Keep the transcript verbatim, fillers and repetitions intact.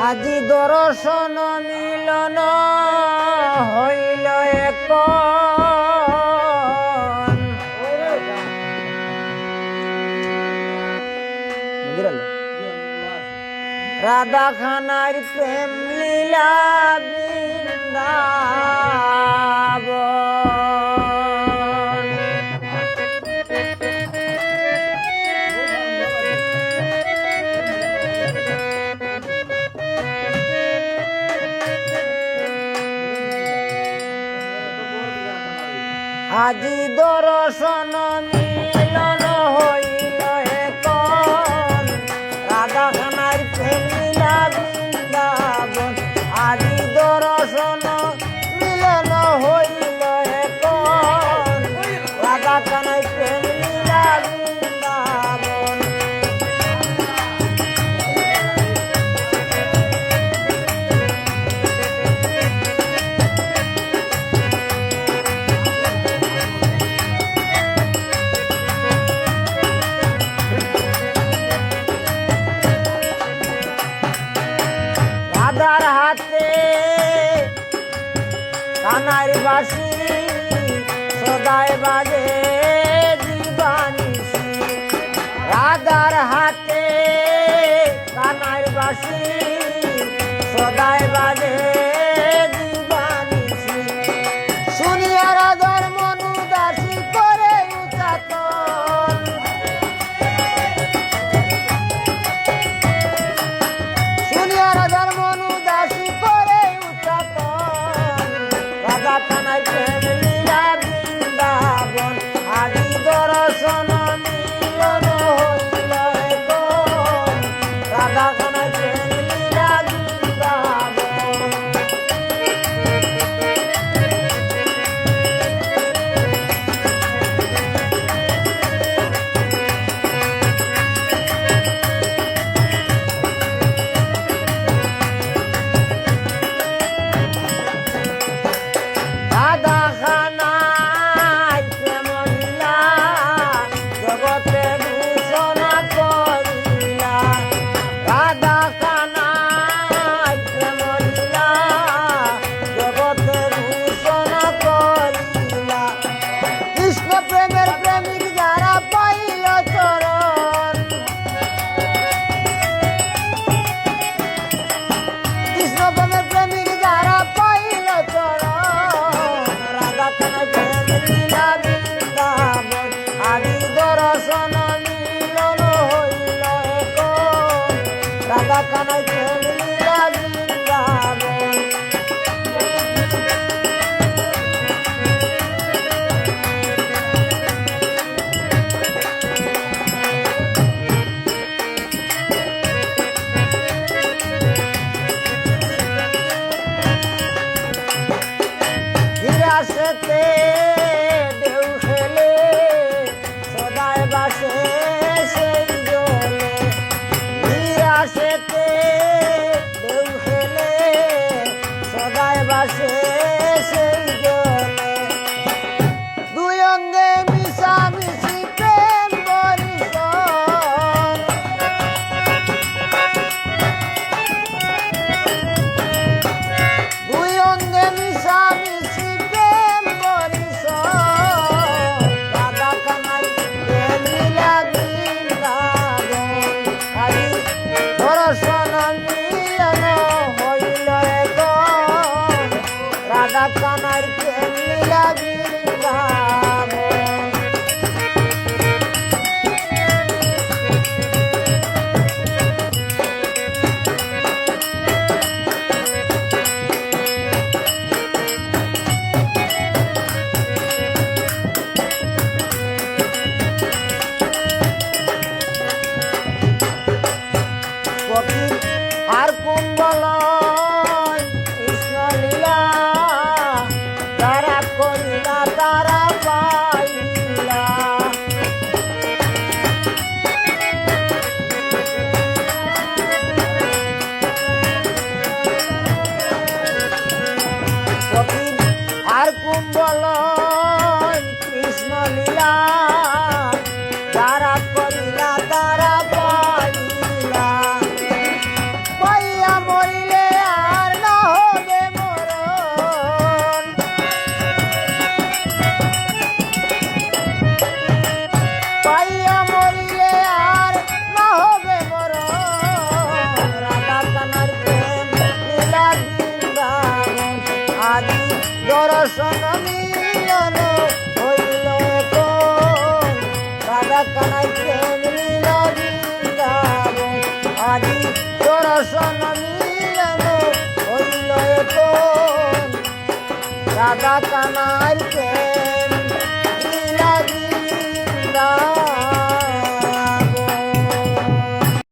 আজি দর্শন মিলন হইল এখন। রাধা খানার প্রেম লীলা বৃন্দাবন। আজি দর্শন মিলন হইল এখন, রাধা খানার প্রেম লীলা বৃন্দাবন। আজি দর্শন মিলন হইল এখন, রাধা খানার প্রেম লীলা বৃন্দাবন। রাধার হাতে কানার বাঁশি সদায় বাজে দিবানিশি। রাধার হাতে কানার বাঁশি সদায় বাজে দিবানিশি। শুনিয়া রাধার মন উদাসী করে উচাতন। শুনিয়া রাধার মন উদাসী করে উচাতন। রাধা খানায় প্রেম লীলা বৃন্দাবন। আজি দর্শন মিলন হইল এখন। রাধা খানায় প্রেম লীলা বৃন্দাবন। হাসান মিলন হইল এখন, রাজা কানাইল